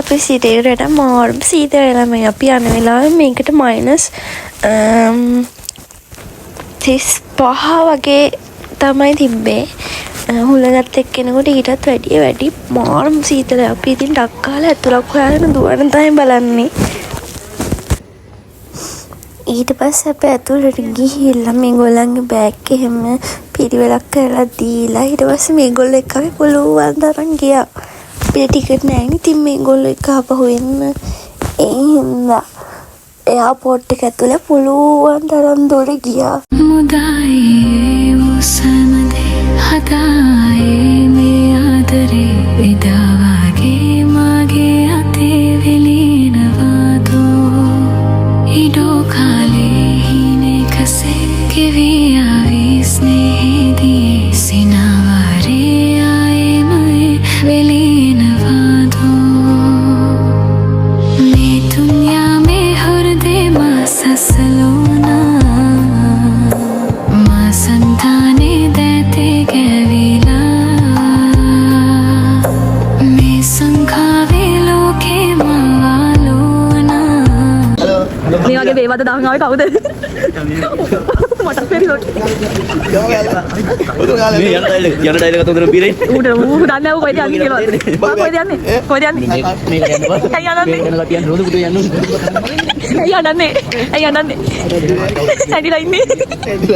අපේ සීට් එකට මාරම සීත වෙලා. මේ අපි යන වෙලාවේ මේකට මයිනස් 35 වගේ තමයි තිබ්බේ. හුළඟත් එක්ක එනකොට ඊටත් වැඩිය වැඩි මාරම සීතලයි. අපි ඉතින් ටක් ගාලා ඇතුළක් හොයාගෙන දුවන තමයි බලන්නේ. ඊට පස්සේ අපි ඇතුළට ගිහිල්ලා මේගොල්ලන්ගේ බෑග් එහෙම පිළිවෙලක් කරලා දීලා ඊට පස්සේ මේගොල්ලෝ එක්ක අපි පුළුවන් තරම් ගියා. අපිට ටිකට් නෑනේ ඉතින් මේගොල්ලෝ එක්ක ආපහු එන්න. ඒ හින්දා එයාපෝට් එක ඇතුලේ පුළුවන් තරම් දුර ගියා. මුදායේ වූ සමදේ හදායේ මේ ආදරේ එදා වාගේ මාගේ අතේ වෙලෙනවාදෝ ඉඩෝ කාලේ හීනෙකසේ ගෙවී ආවී ස්නේහදී සිනාවාරේ ආයේම වෙලෙනවාදෝ මේ දුනියා හෘදේ මා සසලෝනා මා සන්තානේ දෑතේ ගැවිලා මේ සංඛාවේ ලෝකේ මවාලෝනා. මේ වගේ වේවද දාන් ආවේ කවුද? මටත් බැරි ලෝකේ. මේ යන ඩයලොග්, යන ඩයලොග් එක හොඳට බීරෙන්. ඌට ඌ දන්නේ නැහැ ඌ කොහෙද යන්නේ කියලා. ඔයා කොහෙද යන්නේ? කොහෙද යන්නේ? මේක යන්න බා. ඇයි අනන්නේ? මේක යන කටියන් රෝද පුටු යන්න. ඇයි අනන්නේ? ඇයි අනන්නේ? ඇඬිලා ඉන්නේ. ගහයයි.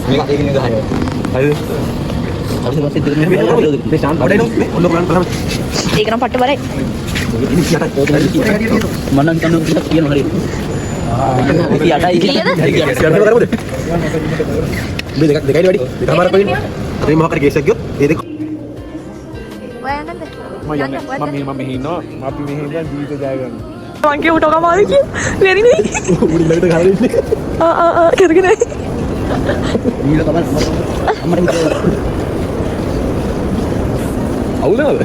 මේක ඒකනේ ගහයයි. හරිද? අපි පස්සේ දෙන්න මේ ශාන්ත ඒක නම් පට්ට බරයි. මම නම් හිතන්නේ ටිකක් කියනවා හරියට. ඉතින් 8යි. කීයද? මේ දෙකක් දෙකයි වැඩි. දෙකමාරක් වගේ. අර මොකක් හරි කේස් එකක් ගියොත් ඒ දෙක ඔයා යන්නද? මම යන්නේ. මම මෙහෙ මම මෙහෙ ඉන්නවා. අපි මෙහෙ ඉඳන් ජීවිත ජය ගන්න. මං කිව්ව ටොක මාරු කියලා. බැරි නේ. උඩින් ළඟට ගහලා ඉන්නේ. ආ ආ ආ කරගෙන. ඊළ තමයි අම්මට අවුල් නේද?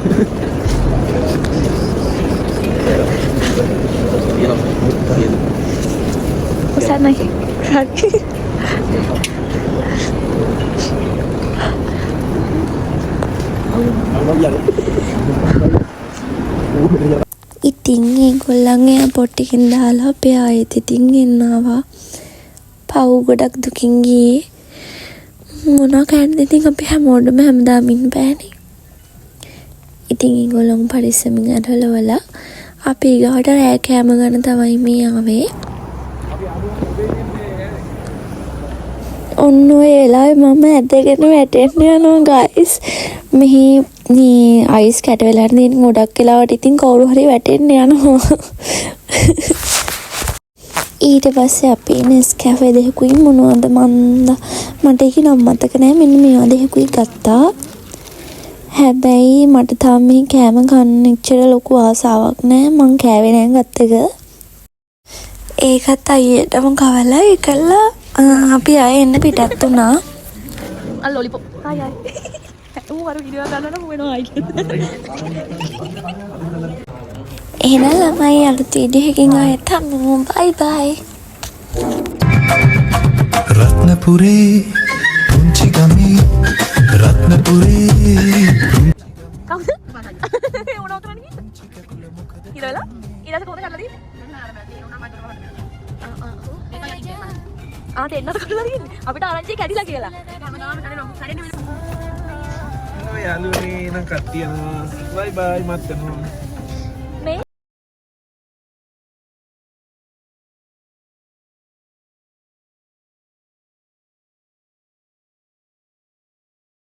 උසන්නයි. හරි. ඉතින් ඒගොල්ලන් එයාපෝට් එකෙන් දාලා අපේ ආයෙත් ඉතින් එන්න ආවා. පව් ගොඩක් දුකින් ගියේ. මොනවා කරන්නද ඉතින් අපි හැමෝටම හැමදාම ඉන්න බෑනේ. ඉතින් ඒගොල්ලොන් පරිස්සමින් අරලවලා අපි ඊගාවට රෑ කෑම ගන්න තමයි මේ ආවේ. ඔන්න ඔය වෙලාවේ මම ඇදගෙන වැටෙන්න යනවා ගයිස්. මෙහි මේ අයිස් කැට වෙලා තියෙන ගොඩක් වෙලාවට ඉතින් කවුරු හරි වැටෙන්න යනවා. ඊට පස්සේ අපි නෙස්කැෆේ දෙකකුයි මොනවද මන්ද මට ඒක නම් මතක නෑ. මෙන්න මේවා දෙකකුයි ගත්තා. හැබැයි මට තාම මේ කෑම කන්න එච්චර ලොකු ආසාවක් නෑ. මං කෑවේ නෑ ගත්ත එක. ඒකත් අයියටම කවලා ඒකලා අපි ආයෙ එන්න පිටත් වුණා. අර ලොලිපොප්. ආයි ආයි. ඌ අර වීඩියෝ එක ගන්නවා නම් ඌ එනවා ආයි කියලා. එහෙනම් ළමයි අලුත් වීඩියෝ එකකින් ආයෙත් හම්බෙමු. බයි බයි. රත්නපුරේ පුංචි ගමේ රත්නපුරේ. කවුද? මොනව කරන්නේ කිව්ද? ඊට වෙලා ඊට පස්සේ කොහොමද කරලා තියෙන්නේ? ආ දෙන්නද කරලා තියෙන්නේ? අපිට ආරංචි කැඩිලා කියලා. යාළුවනේ නම් කට්ටියනවා. බයි බයි මත් යනවා.